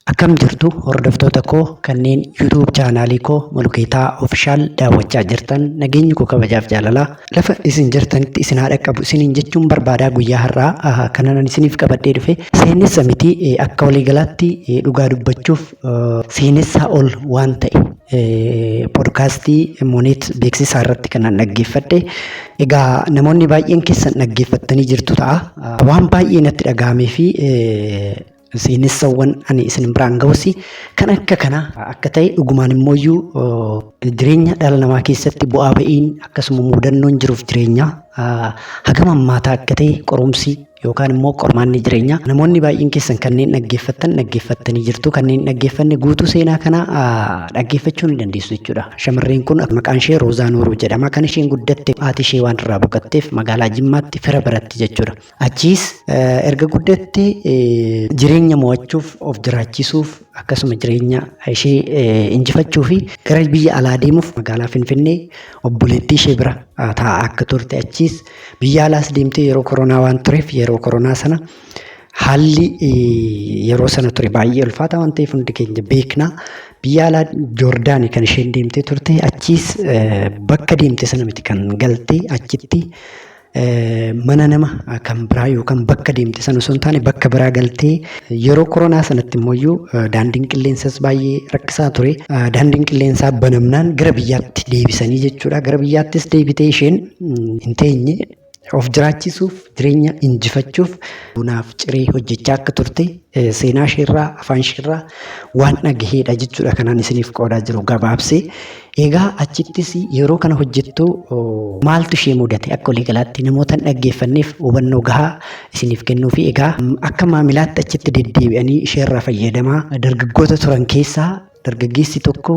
Akkam jirtu hordoftoota koo kanneen YouTube chaanaalii koo Mulugeetaa Official daawwachaa jirtan, nageenyi koo kabajaaf jaalalaa lafa isin jirtanitti isin haa dhaqqabu isiniin jechuun barbaadaa. Guyyaa har'aa kanan ani isiniif qabadhee dhufe seenessa miti. Akka waliigalaatti dhugaa dubbachuuf seenessaa ol waan ta'e poodkaastii Mooneet beeksisaa irratti kanan dhaggeeffadhe. Egaa namoonni baay'een keessan dhaggeeffattanii jirtu ta'a. Waan baay'ee natti dhaga'amee fi seenessawwan ani isin biraan ga'us kan akka kanaa akka ta'e, dhugumaan immooyyuu jireenya dhala namaa keessatti bu'aa ba'iin akkasuma mudannoon jiruuf jireenya hagam hammaataa akka ta'e, qorumsi yookaan immoo qormaanni jireenyaa, namoonni baay'een keessan kanneen dhaggeeffattan dhaggeeffattanii jirtu, kanneen dhaggeeffanne guutuu seenaa kana dhaggeeffachuu ni dandeessu jechuudha. Shamarreen kun maqaan ishee Roozaa Nuuruu jedhama. Kan isheen guddatte haati ishee waan irraa boqotteef magaalaa Jimmaatti fira biratti jechuudha. Achiis erga guddatte jireenya mo'achuuf, of jiraachisuuf, akkasuma jireenya ishee injifachuu fi gara biyya alaa deemuuf magaalaa Finfinnee obboleettii ishee bira taa'aa akka turte, achiis biyya alaas deemtee yeroo koronaa waan tureef, yeroo koronaa sana haalli yeroo sana ture baay'ee ulfaataa waan ta'eef hundi keenya beekna. Biyya alaa Joordaanii kan isheen deemtee turte, achiis bakka deemte sana miti kan galte, achitti mana nama kan biraa yookaan bakka deemte sana osoo hin taane bakka biraa galtee, yeroo koronaa sanatti immoo daandiin qilleensas baay'ee rakkisaa ture. Daandiin qilleensaa banamnaan gara biyyaatti deebisanii jechuudha. Gara biyyaattis deebitee isheen hin teenye, of jiraachisuuf, jireenya injifachuuf bunaaf ciree hojjechaa akka turte seenaa isheerraa, afaan isheerraa waan dhagaheedha jechuudha kanaan isiniif qoodaa jiru gabaabsee. Egaa achittis yeroo kana hojjettu maaltu ishee mudate, akka waliigalaatti namoota hin dhaggeeffanneef hubannoo gahaa isiniif kennuu fi egaa akka maamilaatti achitti deddeebi'anii isheerraa fayyadamaa dargaggoota turan keessaa dargaggeessi tokko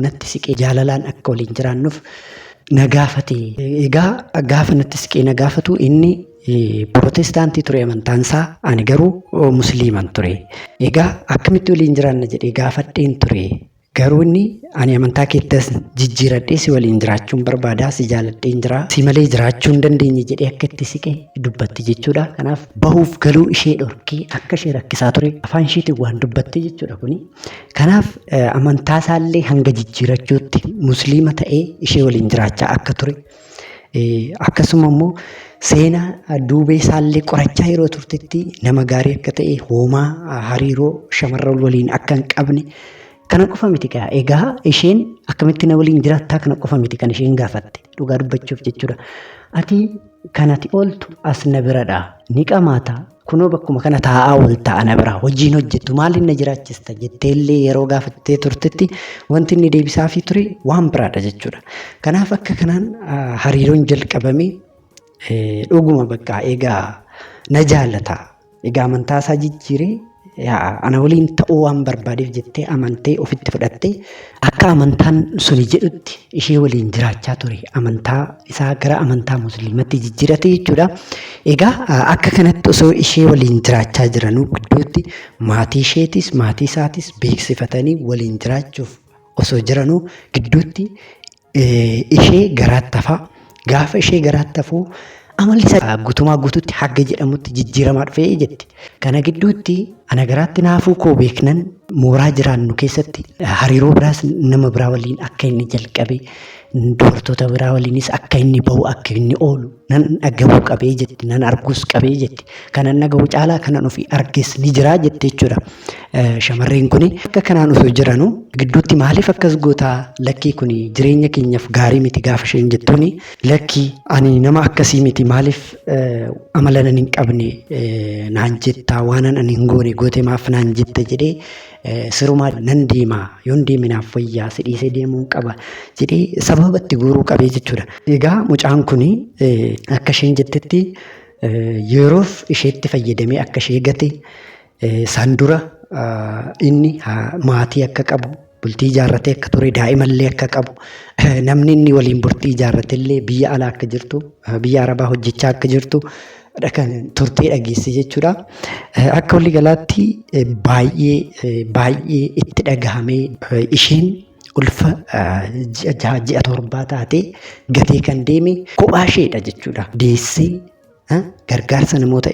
natti siqee jaalalaan akka waliin jiraannuuf na gaafate. Egaa gaafa natti siqee na gaafatu inni Pirootestaantii ture amantaansaa, ani garuu Musliiman ture. Egaa akkamitti waliin jiraanna jedhee gaafadheen ture. Garuu inni ani amantaa keettas jijjiiradhee si waliin jiraachuun barbaada, si jaaladheen jira, si malee jiraachuu hin dandeenye jedhee akka itti siqe dubbatti jechuudha. Kanaaf bahuuf galuu ishee dhorkee akka ishee rakkisaa ture afaan isheetiin waan dubbatte jechuudha kuni. Kanaaf amantaa isaallee hanga jijjiirachuutti Musliima ta'ee ishee waliin jiraachaa akka ture. Akkasuma immoo seenaa duubee isaallee qorachaa yeroo turtetti nama gaarii akka ta'e, hoomaa hariiroo shamarran waliin akka hin qabne. Kana qofa miti gaa. Egaa isheen akkamitti na waliin jiraattaa kana qofa miti kan isheen gaafatte, dhugaa dubbachuuf jechuudha. Ati kan ati ooltu as na biradha, ni qamaata, kunoo bakkuma kana taa'aa oolta, ana bira hojiin hojjettu, maaliin na jiraachista jetteellee yeroo gaafattee turtetti wanti inni deebisaafii ture waan biraadha jechuudha. Kanaaf akka kanaan hariiroon jalqabame dhuguma bakka egaa na jaallata. Egaa amantaa isaa jijjiiree ana waliin ta'uu waan barbaadeef jettee amantee ofitti fudhattee akka amantaan suni jedhutti ishee waliin jiraachaa ture. Amantaa isaa gara amantaa Musliimatti jijjiirate jechuudha. Egaa akka kanatti osoo ishee waliin jiraachaa jiranuu gidduutti maatii isheetis maatii isaatis beeksifatanii waliin jiraachuuf osoo jiranuu gidduutti ishee garaatti hafaa. Gaafa ishee garaatti hafuu amalli isaa guutumaa guutuutti hagga jedhamutti jijjiiramaa dhufee jetti. Kana gidduutti ana garaatti naafuu koo beeknan mooraa jiraannu keessatti hariiroo biraas nama biraa waliin akka inni jalqabe, dubartoota biraa waliinis akka inni bahu, akka inni oolu nan dhagahuu qabee jetti, nan arguus qabee jetti. Kanan dhagahu caalaa kanan ofii arges ni jiraa jette jechuudha. Shamarreen kun akka kanaan osoo jiranuu gidduutti maaliif akkas gootaa, lakkii kun jireenya keenyaaf gaarii miti gaafa isheen jettuuni, lakkii ani nama akkasii miti, maaliif amala nan hin qabne naan jettaa, waanan ani hin goone goote maaf naan jetta jedhee, sirumaa nan deema, yoon deeme naaf wayyaa, si dhiisee deemuun qaba jedhee sababa itti guuruu qabee jechuudha. Egaa mucaan kun akka isheen jettetti yeroof isheetti fayyadamee akka ishee gate, san dura inni maatii akka qabu, bultii ijaarratee akka ture, daa'imallee akka qabu, namni inni waliin bultii ijaarratellee biyya alaa akka jirtu, biyya arabaa hojjechaa akka jirtu kan turtee dhageesse jechuudha. Akka waliigalaatti baay'ee baay'ee itti dhagahamee isheen ulfa ji'a 6, ji'a 7 taatee gatee kan deeme kophaa isheedha jechuudha. Deessee gargaarsa namoota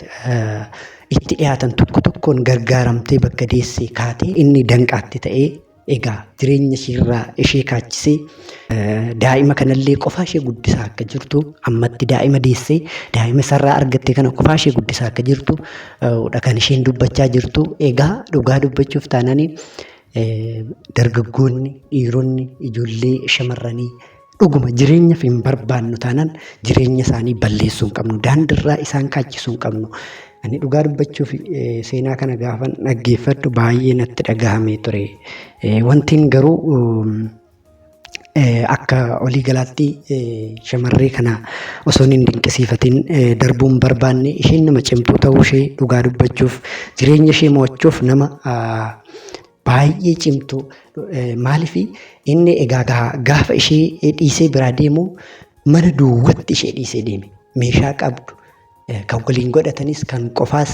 itti dhiyaatan tokko tokkoon gargaaramtee bakka deessee kaatee inni danqaatti ta'ee egaa jireenya isheerraa ishee kaachisee daa'ima kanallee qofaa ishee guddisaa akka jirtu ammatti daa'ima deessee daa'ima isarraa argatte kana qofaa ishee guddisaa akka jirtu dha kan isheen dubbachaa jirtu. Egaa dhugaa dubbachuuf taananii dargaggoonni, dhiironni, ijoollee shamarranii dhuguma jireenyaaf hin barbaannu taanaan jireenya isaanii balleessuu hin qabnu. Daandiirraa isaan kaachisuu hin qabnu. Ani dhugaa dubbachuuf seenaa kana gaafan dhaggeeffadhu baay'ee natti dhagahamee ture. Wantiin garuu akka olii galaatti shamarree kana osoo hin dinqisiifatin darbuu hin barbaanne isheen nama cimtuu ta'uu ishee dhugaa dubbachuuf jireenya ishee mo'achuuf nama baay'ee cimtuu maaliif inni egaa gaafa ishee dhiisee biraa deemu mana duwwatti ishee dhiisee deeme meeshaa qabdu kan waliin godhatanis kan qofaas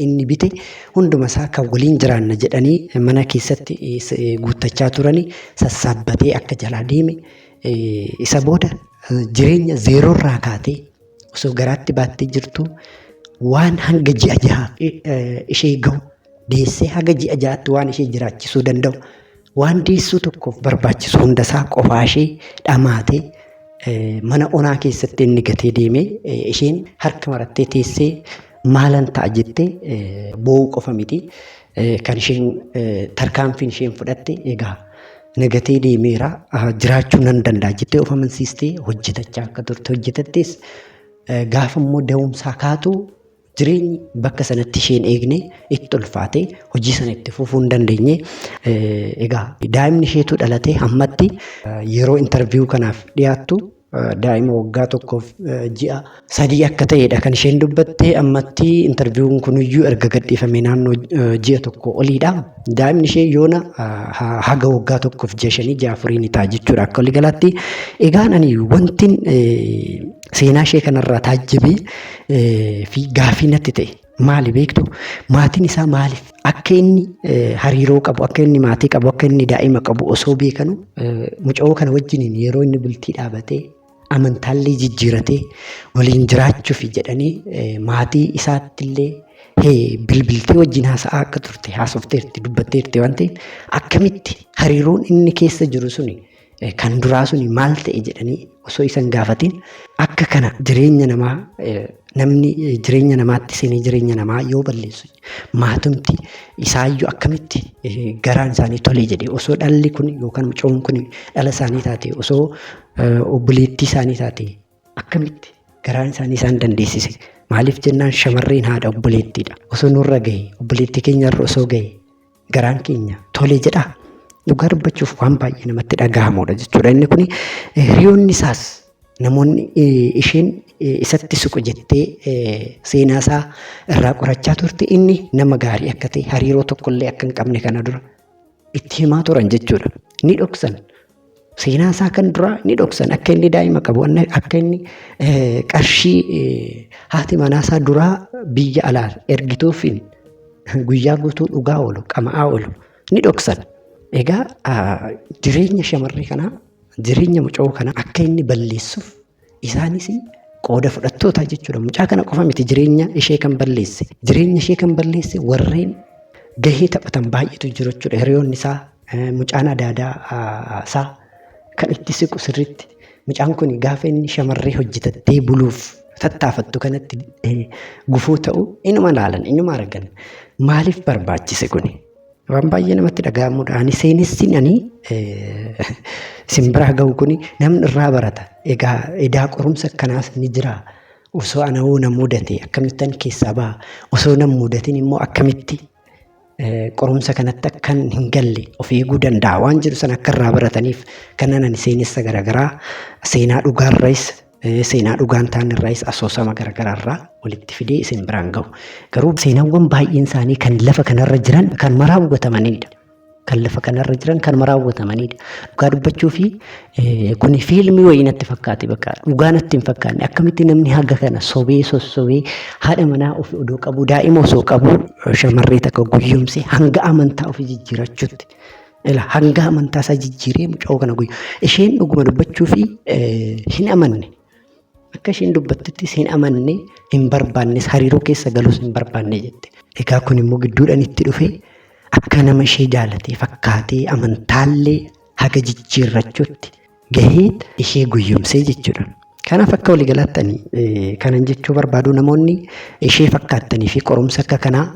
inni bite hunduma isaa kan waliin jiraanna jedhanii mana keessatti guuttachaa turanii sassaabbatee akka jalaa deeme isa booda jireenya zeeroorraa kaatee osoo garaatti baattee jirtu waan hanga ji'a jahaaf ishee gahu deessee haga ji'a ja'aatti waan ishee jiraachisuu danda'u waan deessuu tokkoof barbaachisu hundasaa qofaa ishee dhamaatee mana onaa keessatti inni gatee deemee isheen harka marattee teessee maalan ta'a jettee boo'uu qofa miti kan isheen tarkaanfiin isheen fudhatte egaa na gatee deemeera jiraachuu nan danda'a jettee of amansiistee hojjetachaa akka turte hojjetattees gaafa immoo da'umsaa kaatu Jireenyi bakka sanatti isheen eegne itti ulfaate hojii sana itti fufuu hin dandeenye. Egaa daa'imni isheetu dhalate ammatti yeroo intarviiyuu kanaaf dhiyaattu daa'ima waggaa tokkoof ji'a sadii akka ta'edha kan isheen dubbatte ammatti intarviiyuun kuniyyuu erga gadhiifamee naannoo ji'a tokko oliidha. Daa'imni ishee yoona haga waggaa tokkoof ji'a shanii ji'a afurii ni ta'a jechuudha akka waliigalaatti. Egaan ani wantin Seenaa ishee kanarraa taajjabee fi gaafii natti ta'e maali beektu? Maatiin isaa maaliif akka inni hariiroo qabu, akka inni maatii qabu, akka inni daa'ima qabu osoo beekanu mucayoo kana wajjiniin yeroo inni bultii dhaabatee amantaallee jijjiiratee waliin jiraachuuf jedhanii maatii isaattillee bilbiltee wajjin haasa'aa akka turte haasofteerti dubbatteerti waan ta'eef akkamitti hariiroon inni keessa jiru suni kan duraa suni maal ta'e jedhanii osoo isan gaafatiin akka kana jireenya namaa namni jireenya namaatti seenee jireenya namaa yoo balleessu maatumti isaayyuu akkamitti garaan isaanii tole jedhe osoo dhalli kun yookaan mucoon kun dhala isaanii taate osoo obboleettii isaanii taate akkamitti garaan isaanii isaan dandeessise maaliif jennaan shamarreen haadha obboleettiidha osoo nurra gahe obboleettii keenyarra osoo gahe garaan keenya tole jedhaa? Dhugaa dubbachuuf waan baay'ee namatti dhagahamudha jechuudha. Inni kun hiriyoonni isaas namoonni isheen isatti siqu jettee seenaa isaa irraa qorachaa turte inni nama gaarii akka ta'e hariiroo tokkollee akka hin qabne kana dura itti himaa turan jechuudha. Ni dhoksan. Seenaa isaa kan duraa ni dhoksan akka inni daa'ima qabu akka inni qarshii haati manaa isaa duraa biyya alaa ergituufiin guyyaa guutuu dhugaa oolu qama'aa oolu ni dhoksan. Egaa jireenya shamarree kanaa jireenya mucoo kanaa akka inni balleessuuf isaanis qooda fudhattoota jechuudha. Mucaa kana qofa miti jireenya ishee kan balleesse. Jireenya ishee kan balleesse warreen gahee taphatan baay'eetu jiru jechuudha. Hiriyoonni isaa mucaan adaadaa isaa kan itti siqu sirriitti. Mucaan kun gaafa inni shamarree hojjetattee buluuf tattaafattu kanatti gufuu ta'u inuma ilaalan inuma argan. Maaliif barbaachise kuni? Waan baay'ee namatti dhaga'amudha. Ani seenessin ani isin biraa ga'u kuni namni irraa barata. Egaa edaa qorumsa akkanaas ni jira. Osoo ana hoo na mudate akkamittan keessaa baha? Osoo na mudatin immoo akkamitti qorumsa kanatti akkan hin galle of eeguu danda'a waan jedhu sana akka irraa barataniif kanan ani seenessa garaagaraa seenaa dhugaarraayis seenaa dhugaa hin taane irraayis asoosama garaagaraa irraa walitti fidee isin biraan gahu. Garuu seenaawwan baay'een isaanii kan lafa kanarra jiran kan raawwatamanidha. Kan lafa kanarra jiran kan raawwatamanidha. Dhugaa dubbachuu fi kuni fiilmii wayii natti fakkaate bakka dhugaa natti hin fakkaanne akkamitti namni haga kana sobee sossobee haadha manaa ofii odoo qabu daa'ima osoo qabu shamarree takka guyyoomsee hanga amantaa ofii jijjiirachuutti Ila hanga amantaa isaa jijjiiree mucoo kana guyyu. Isheen dhuguma dubbachuu fi hin amanne. Akka isheen dubbattettis hin amanne, hin barbaannes, hariiroo keessa galuus hin barbaanne jette. Egaa kun immoo gidduudhaan itti dhufee akka nama ishee jaalatee fakkaatee amantaallee haga jijjiirrachuutti gahee ishee guyyumsee jechuudha. Kanaaf akka waliigalaatti ani kanan jechuu barbaadu namoonni ishee fakkaattanii fi qorumsa akka kanaa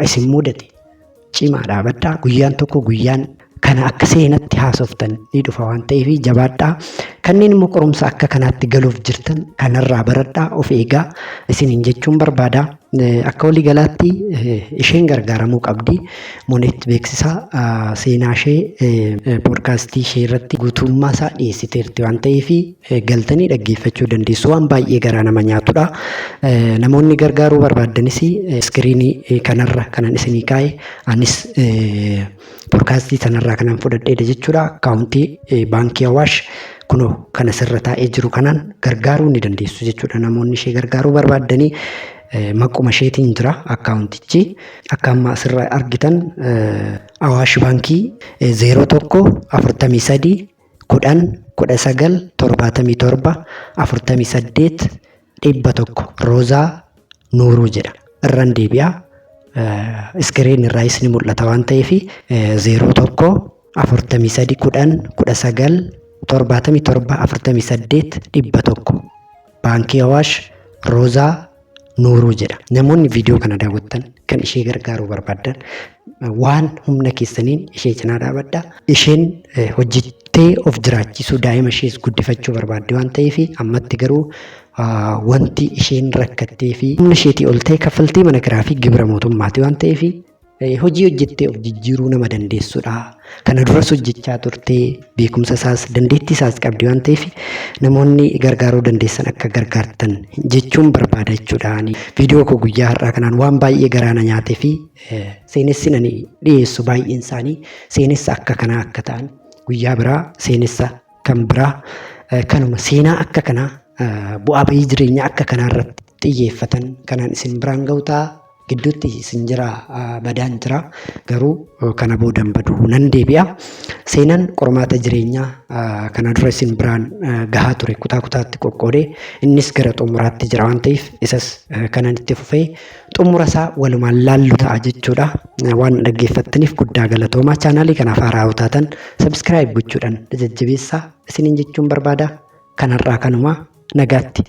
isin mudate cimaa dhaabadhaa. Guyyaan tokko guyyaan kana akka seenatti haasoftan ni dhufa waan ta'eef jabaadhaa. Kanneen immoo qorumsa akka kanaatti galuuf jirtan kanarraa baradhaa of eegaa isiniin jechuun barbaada. Akka waliigalaatti isheen gargaaramuu qabdi. Moneet beeksisaa seenaa ishee poodkaastii ishee irratti guutummaa isaa dhiyeessiteerti waan ta'eef galtanii dhaggeeffachuu dandeessu. Waan baay'ee garaa nama nyaatudha. Namoonni gargaaruu barbaaddanis iskiriinii kanarra kanan isinii kaa'e anis poodkaastii sanarraa kanan fudhadheedha jechuudha. Akkaawuntii baankii Awaash kunoo kan asirra taa'ee jiru kanaan gargaaruu ni dandeessu jechuudha. Namoonni ishee gargaaruu barbaaddanii maquma isheetiin jira akkaawuntichi. Akka amma asirra argitan Awaash baankii 01 43 10 19 77 48 100 Roozaa Nuuruu jedha. Irran deebi'a. Iskiriin irraayis ni mul'ata waan ta'eef 01 43 10 19 77 48 100 Baankii Awaash Roozaa Nuuruu jedha. Namoonni viidiyoo kana daawwattan kan ishee gargaaruu barbaaddan waan humna keessaniin ishee cinaa dhaabadha. Isheen hojjettee of jiraachisuu daa'ima ishees guddifachuu barbaaddi waan ta'eef ammatti garuu wanti isheen rakkattee fi humna isheetii ol ta'e kaffaltii mana kiraa fi gibira mootummaati waan ta'eef hojii hojjettee of jijjiiruu nama dandeessudha. Kana duras hojjechaa turtee beekumsa isaas dandeettii isaas qabdi waan ta'eef namoonni gargaaruu dandeessan akka gargaartan jechuun barbaada jechuudha. Ani viidiyoo koo guyyaa har'aa kanaan waan baay'ee garaa na nyaatee fi seenessi ani dhiyeessu baay'een isaanii seenessa akka kanaa akka ta'an guyyaa biraa seenessa kan biraa kanuma seenaa akka kanaa bu'aa bahii jireenyaa akka kanaa irratti xiyyeeffatan kanaan isin biraan ga'u ta'a. Gidduutti isin jira badaan jira garuu kana boodan badu nan deebi'a. Seenaan qormaata jireenyaa kana dura isin biraan gahaa ture kutaa kutaatti qoqqoodee innis gara xumuraatti jira waan ta'eef isas kanan itti fufee xumura isaa walumaan laallu ta'a jechuudha. Waan dhaggeeffattaniif guddaa galatoomaa. Chaanaalii kanaaf haaraa yoo taatan sabiskiraayib gochuudhaan jajjabeessaa isiniin jechuun barbaada. Kanarraa kanuma nagaatti.